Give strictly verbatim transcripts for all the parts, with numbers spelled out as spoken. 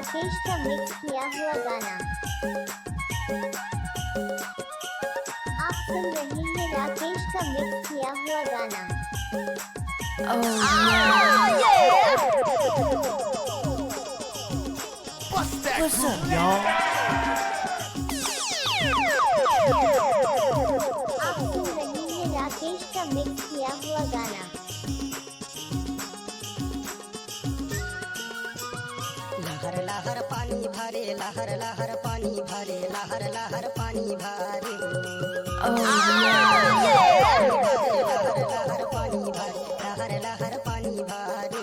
राकेश का मिक्स किया हुआ गाना। आप सुन रहे हैं राकेश का मिक्स किया हुआ गाना। Oh, yeah. What's up, y'all? आप सुन रहे हैं राकेश का मिक्स किया हुआ गाना। लहर लहर पानी भरे, लहर लहर पानी भरे, लहर लहर पानी भरे। Oh, yeah. लहर लहर पानी भरे, लहर लहर पानी भरे।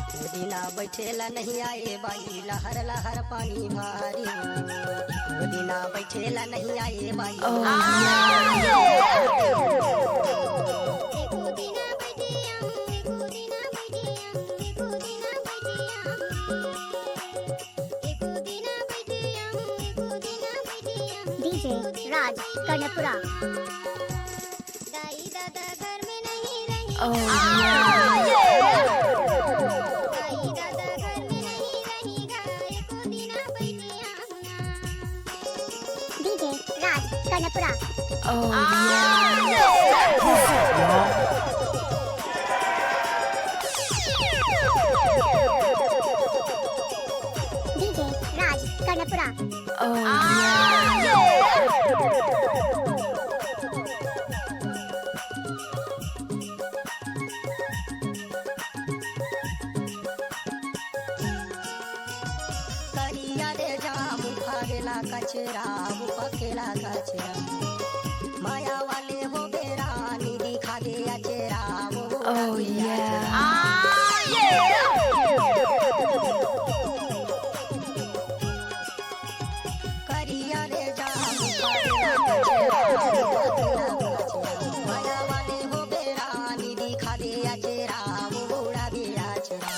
एको दिना बैठेला नहीं आए बाई, लहर लहर पानी भरे। एको दिना बैठेला नहीं आए बाई। Oh, yeah. एको दिना बैठिया, एको दिना बैठिया, एको दिना बैठिया। एको दिना बैठिया, एको दिना बैठिया। डीजे राज कर्णपुरा। दाई दादा घर में नहीं रही। Oh, yeah. दाई दादा घर में नहीं रही गा, एको दिना बैठिया। DJ Raj Karnpura. Oh, yeah. DJ Raj Karnpura. Oh, yeah. करिया ले जाम फारेला कचरा, वो पकेला कचरा। माया वाले हो बेरा, निधि खा दे अचरा, वो Oh, yeah. करिया ले जाम फारेला कचरा, वो पकेला कचरा। माया वाले हो बेरा, निधि खा दे अचरा, वो उड़ा दे अचरा।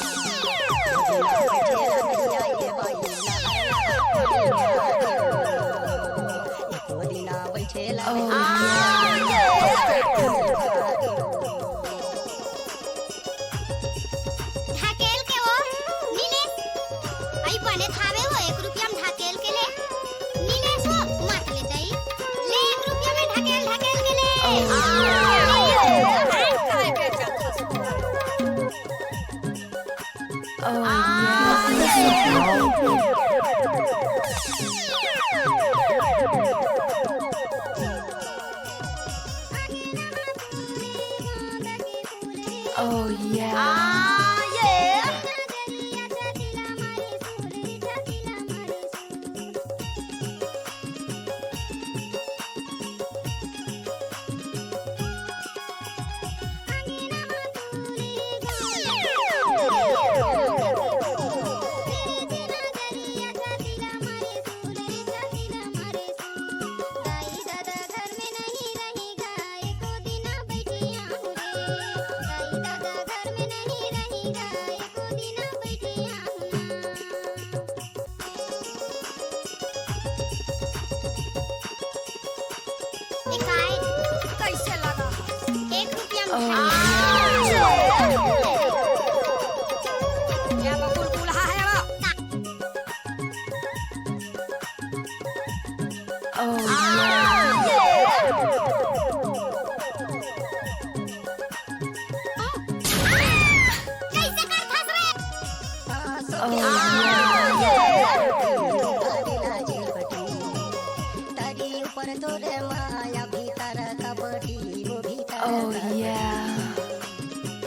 ढकेल के वो नीलेश, अई बने थावे वो एक रुपया में ढकेल के ले। नीलेश वो मत ले दई, ले एक रुपया में ढकेल, ढकेल के ले। Oh, yeah. Oh, yeah. ए काय, कैसे लगा? एक रुपया में ओ। खाई। या बकुल कुल हा है वो। ओ। कैसे करथस रे? Oh, yeah. Oh, yeah.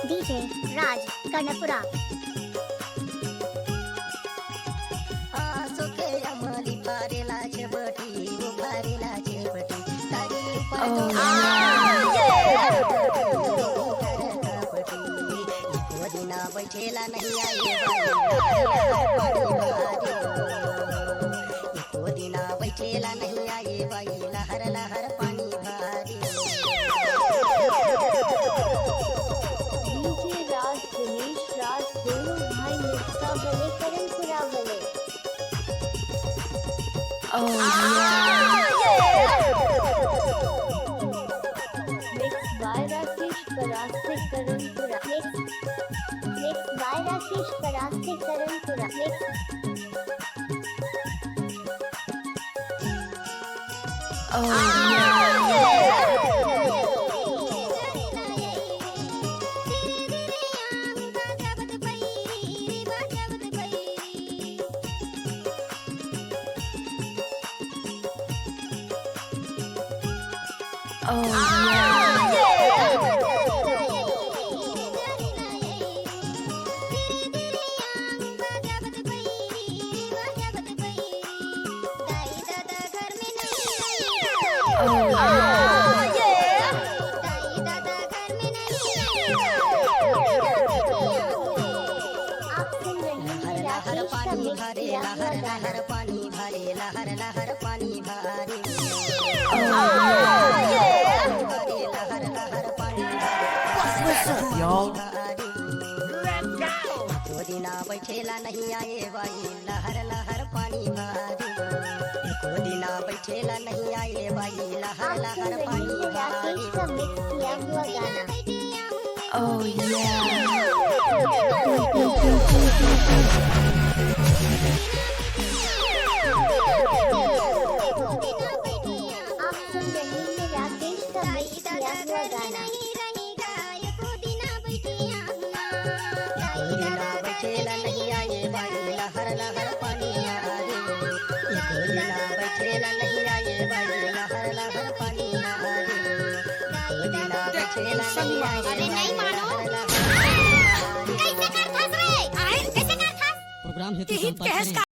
DJ Raj Karnpura. Oh, yeah. DJ Raj, Dinesh Raj, दोनों भाई मिक्स बने, करणपुरा बने। Oh, yeah. Mix by Rakesh परास्ते, Karanpura. Mix, mix by Rakesh परास्ते, Karanpura. आप सुन रहे हैं राकेश का मिक्स किया हुआ गाना। लहर पानी भरे, लहर, लहर पानी भरे। लहर, लहर पानी भरे। एको दिना बैठेला नहीं आए बाई, लहर लहर पानी भरे। एको दिना बैठेला नहीं आए बाई, लहर आप सुन लहर रहे पानी हैं राकेश भरे। का मिक्स किया हुआ गाना। Oh yeah। आप सुन रहे हैं राकेश का मिक्स किया हुआ गाना। अरे नहीं मानो। कैसे करथस रे? आए, कैसे करथस? प्रोग्राम हेतु संपर्क करें।